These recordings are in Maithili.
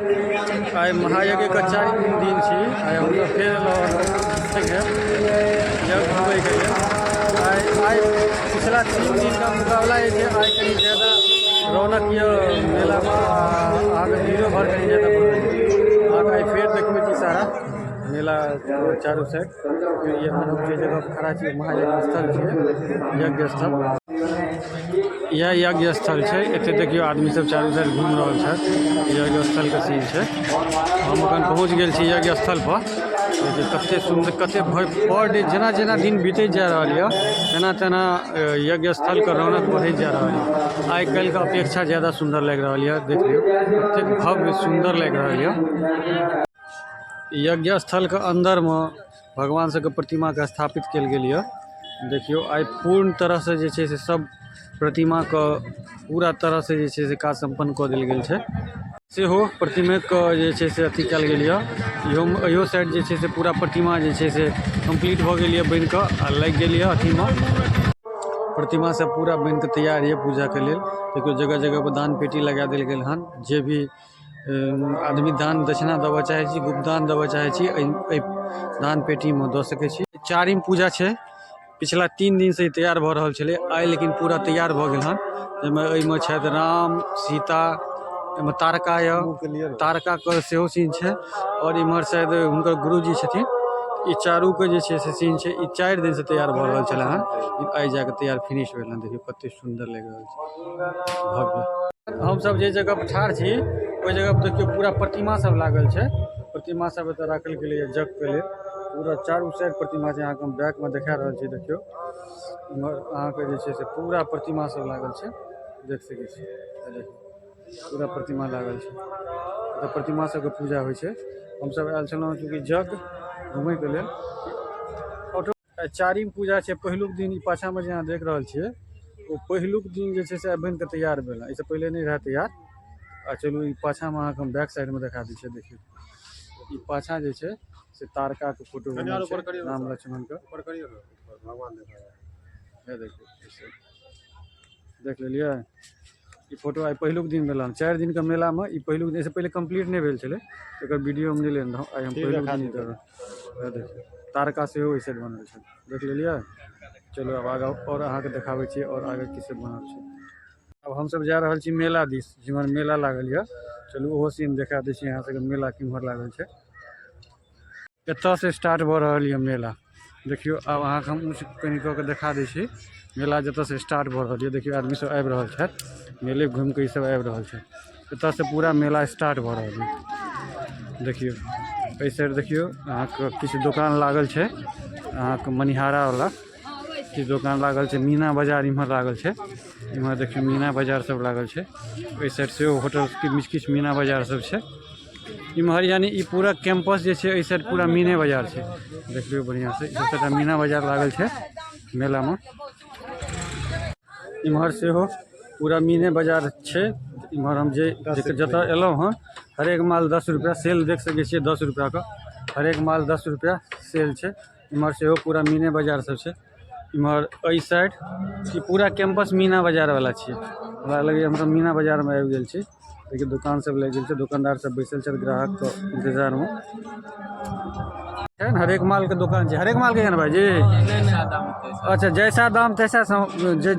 आइ महायज्ञके चारिम दिन छी। आइ हमसभ फेर एलहुँ संगे यज्ञ घुमैके लेल। आइ आइ पिछला 3 दिनका मुकाबला जे छै आइ कनि ज्यादा रौनक यऽ मेलामे, अहाँके भीड़ो भाड़ कनि ज्यादा बढ़ल। अहाँके आइ फेर देखबै छी सारा मेला चारू साइड। ई एखन हम जे जगह पर खड़ा छी महायज्ञ स्थल छियै, यज्ञ स्थल। इएह यज्ञ स्थल छै। एते देखियौ आदमी सब चारू साइड घुमि रहल छथि। यज्ञ स्थलके सीन छै। हम एखन पहुँच गेल छी यज्ञ स्थल पर। देखियौ कते सुन्दर, कते पर डे जेना जेना दिन बीतैत जा रहल यऽ तेना तेना यज्ञ स्थलके रौनक बढ़ैत जा रहल यऽ। आइ काल्हिके अपेक्षा ज्यादा सुन्दर लागि रहल यऽ। देख लियौ कतेक भव्य सुन्दर लागि रहल यऽ। यज्ञ स्थलके अन्दरमे भगवान सबके प्रतिमाके स्थापित कयल गेल यऽ। देखियौ आइ पूर्ण तरहसँ जे छै से सब प्रतिमाके पूरा तरहसँ जे छै से काज सम्पन्न कऽ देल गेल छै। सेहो प्रतिमेके जे छै से अथी कयल गेल यऽ। इहो इहो साइड जे छै से पूरा प्रतिमा जे छै से कम्प्लीट भऽ गेल यऽ बनिकऽ आ लागि गेल यऽ अथीमे। प्रतिमा सब पूरा बनिकऽ तैयार यऽ पूजाके लेल। देखियौ जगह जगह पर दान पेटी लगा देल गेल हन। जे भी आदमी दान दक्षिणा देबऽ चाहै छी, गुप्तदान देबऽ चाहै छी, एहि दान पेटीमे दऽ सकै छी। चारिम पूजा छै। पिछला 3 दिनसँ ई तैयार भऽ रहल छलै, आइ लेकिन पूरा तैयार भऽ गेल हन। जाहिमे एहिमे छथि राम सीता, एहिमे तारका यऽ, तारकाके सेहो सीन छै, आओर इम्हर शायद हुनकर गुरुजी छथिन। ई चारूके जे छै से सीन छै। ई 4 दिनसँ तैयार भऽ रहल छलै हन, आइ जाकऽ तैयार फिनिश भेल हन। देखियौ कतेक सुन्दर लागि रहल छै, भव्य। हमसब जे जगह पर ठाढ़ छी ओहि जगह पर देखियौ पूरा प्रतिमा सब लागल छै। प्रतिमा सब एतऽ राखल गेलैए यज्ञके लेल। पूरा चारू साइड प्रतिमा छै। अहाँके हम बैकमे देखा रहल छी। देखियौ इम्हर अहाँके जे छै से पूरा प्रतिमा सब लागल छै, देख सकै छी। देखियौ पूरा प्रतिमा लागल छै। एतऽ प्रतिमा सबके पूजा होइ छै। हमसब आयल छलहुँ चूँकि यज्ञ घुमैके लेल। ऑटो चारिम पूजा छै। पहिलुक दिन ई पाछाँमे जे अहाँ देख रहल छियै ओ पहिलुक दिन जे छै से आइ बनिकऽ तैयार भेल हँ। एहिसँ पहिले नहि रहए तैयार। आ चलू ई पाछाँमे अहाँके हम बैक साइडमे देखा दै छियै। देखियौ ई पाछाँ जे छै से तारकाके फोटो बनल छै, राम लक्ष्मणके। हे देखियौ, देख लेलियै ई फोटो आइ पहिलुक दिन भेल हन। 4 दिनके मेलामे ई पहिलुक दिन, एहिसँ पहिले कम्प्लीट नहि भेल छलै, एकर वीडियो हम नहि लेने रहौँ। आइ हम पहिलुक दिन देखियौ तारका सेहो ओहि साइड बनल छै, देख लेलियै। चलू आब आगाँ आओर अहाँके देखाबै छी आओर आगे की सब बनल छै। आब हमसब जा रहल छी मेला दिस, जिम्हर मेला लागल यऽ। चलू ओहो सीन देखा दै छी अहाँ सबके, मेला केम्हर लागल छै। एतऽसँ स्टार्ट भऽ रहल यऽ मेला। देखियौ आब अहाँके हम ऊँच कनि कऽ के देखा दै छी मेला जतऽसँ स्टार्ट भऽ रहल यऽ। देखियौ आदमी सब आबि रहल छथि, मेले घुमिकऽ ई सब आबि रहल छथि। एतऽसँ पूरा मेला स्टार्ट भऽ रहल यऽ। देखियौ एहि साइड देखियौ अहाँके किछु दोकान लागल छै, अहाँके मनिहारावला किछु दोकान लागल छै। मीना बाजार इम्हर लागल छै। इम्हर देखियौ मीना बाजार सब लागल छै। एहि साइड सेहो होटल किछु मीना बाजार सब छै इम्हर। यानी ई पूरा कैंपस जे छै एहि साइड पूरा मीने बाजार छै। देख लियौ बढ़िआँसँ, ई सब सबटा मीना बाजार लागल छै मेलामे। इम्हर सेहो पूरा मीने बाजार छै। इम्हर हम जे जतऽ एलहुँ हँ हरेक माल 10 रुपैआ सेल, देख सकै छियै 10 रुपैआके हरेक माल 10 रुपैआ सेल छै। इम्हर सेहो पूरा मीने बाजार सब छै। इम्हर एहि साइड ई पूरा कैंपस मीना बाजारवला छियै। हमरा लगैए हमसब मीना बाजारमे आबि गेल छी। देखियौ दोकान सब लागि गेल छै, दोकानदार सब बैसल छथि ग्राहकके इंतजारमे। हरेक मालके दोकान छै, हरेक मालके ने भाईजी? अच्छा, जैसा दाम तैसा,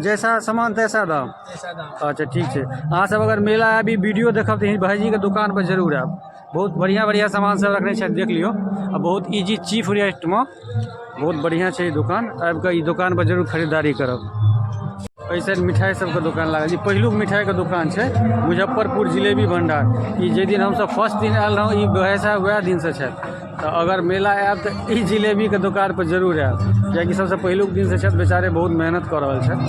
जैसा सामान तैसा दाम। अच्छा ठीक छै। अहाँ सब अगर मेला आबी वीडियो देखब तऽ भाईजीके दोकान पर जरूर आयब। बहुत बढ़िआँ बढ़िआँ सामान सब रखने छथि, देख लियौ। आ बहुत इजी चीप रेटमे बहुत बढ़िआँ छै ई दोकान। आबिकऽ ई दोकान पर जरूर खरीदारी करब। एहि साइड मिठाइ सबके दोकान लागल छै। पहिलुक मिठाइके दोकान छै, मुजफ्फरपुर जिलेबी भण्डार। ई जाहि दिन हमसब फर्स्ट दिन आयल रहौँ ई भाइ साहब वएह दिनसँ छथि। तऽ अगर मेला आयब तऽ ई जिलेबीके दोकान पर जरूर आयब, किएकि सबसँ पहिलुक दिनसँ छथि। बेचारे बहुत मेहनत कऽ रहल छथि।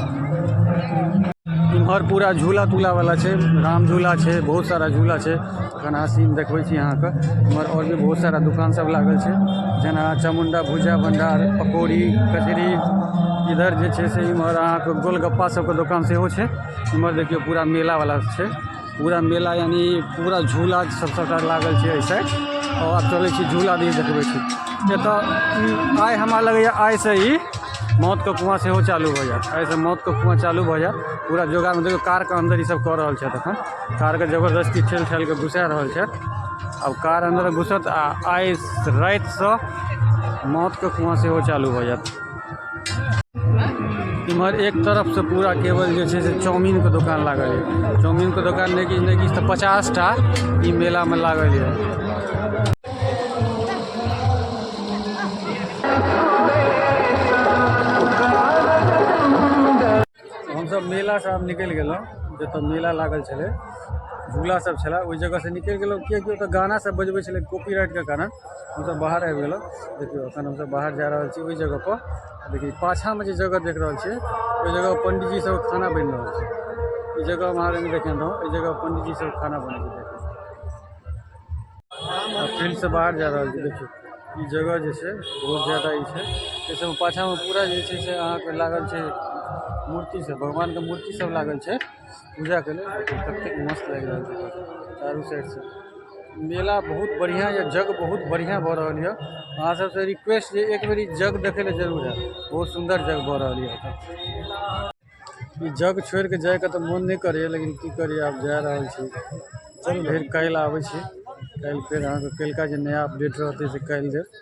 इम्हर पूरा झूला तूलावला छै, राम झूला छै, बहुत सारा झूला छै। एखन अहाँ सीन देखबै छी अहाँके। इम्हर आओर भी बहुत सारा दोकान सब लागल छै, जेना चामुण्डा भुजा भण्डार, पकौड़ी कचरी। इधर जे छै से इम्हर अहाँके गोलगप्पा सबके दोकान सेहो छै। इम्हर देखियौ पूरा मेलावला छै, पूरा मेला यानी पूरा झूला सब सबटा लागल छै एहि साइड। आओर आब चलै छी झूला दिस देखबै छी। एतऽ आइ हमरा लगैए आइसँ ई मौतके कुआँ सेहो चालू भऽ जायत। एहिसँ मौतके कुआँ चालू भऽ जायत। पूरा जोगाड़मे देखियौ, कारके अन्दर ई सब कऽ रहल छथि। एखन कारके जबरदस्ती ठेल ठेल कऽ घुसा रहल छथि। आब कार अन्दर घुसत आ आइ रातिसँ मौतके कुआँ सेहो चालू भऽ जायत। इम्हर एक तरफसँ पूरा केवल जे छै से चाउमीनके दोकान लागल यऽ। चाउमीनके दोकान नहि किछु नहि किछु तऽ 50 टा ई मेलामे लागल यऽ। हमसभ मेलासँ आब निकलि गेलहुँ। जतऽ मेला लागल छलै, झूला सब छलै, ओहि जगहसँ निकलि गेलहुँ, किएकि ओतऽ गाना सब बजबै छलै। कॉपीराइटके कारण हमसभ बाहर आबि गेलहुँ। देखियौ, एखन हमसभ बाहर जा रहल छी ओहि जगहपर। देखियौ, पाछाँमे जे जगह देख रहल छियै, ओहि जगह पंडीजी सब खाना बनि रहल छै। ई जगह हम अहाँके नहि देखेने रहौं। एहि जगह पंडीजी सब खाना बनै छै। देखियौ, फील्डसँ बाहर जा रहल छी। देखियौ, ई जगह जे छै बहुत जादा ई छै। एहि सबमे पाछाँमे पूरा जे छै से अहाँके लागल छै मूर्ति सब, भगवानके मूर्ति सब लागल छै पूजाके लेल। देखियौ, कतेक मस्त लागि रहल छै चारू साइडसँ। मेला बहुत बढ़िआँ यऽ, जग बहुत बढ़िआँ भऽ रहल यऽ। अहाँ सबसँ रिक्वेस्ट जे एक बेर ई जग देखै लए जरूर आयब। बहुत सुन्दर जग भऽ रहल यऽ एतऽ। ई जग छोड़िके जाइके तऽ मोन नहि करैए, लेकिन की करियै, आब जा रहल छी। चलू, फेर काल्हि आबै छी। काल्हि फेर अहाँके काल्हिका जे नया अपडेट रहतै से काल्हि देब।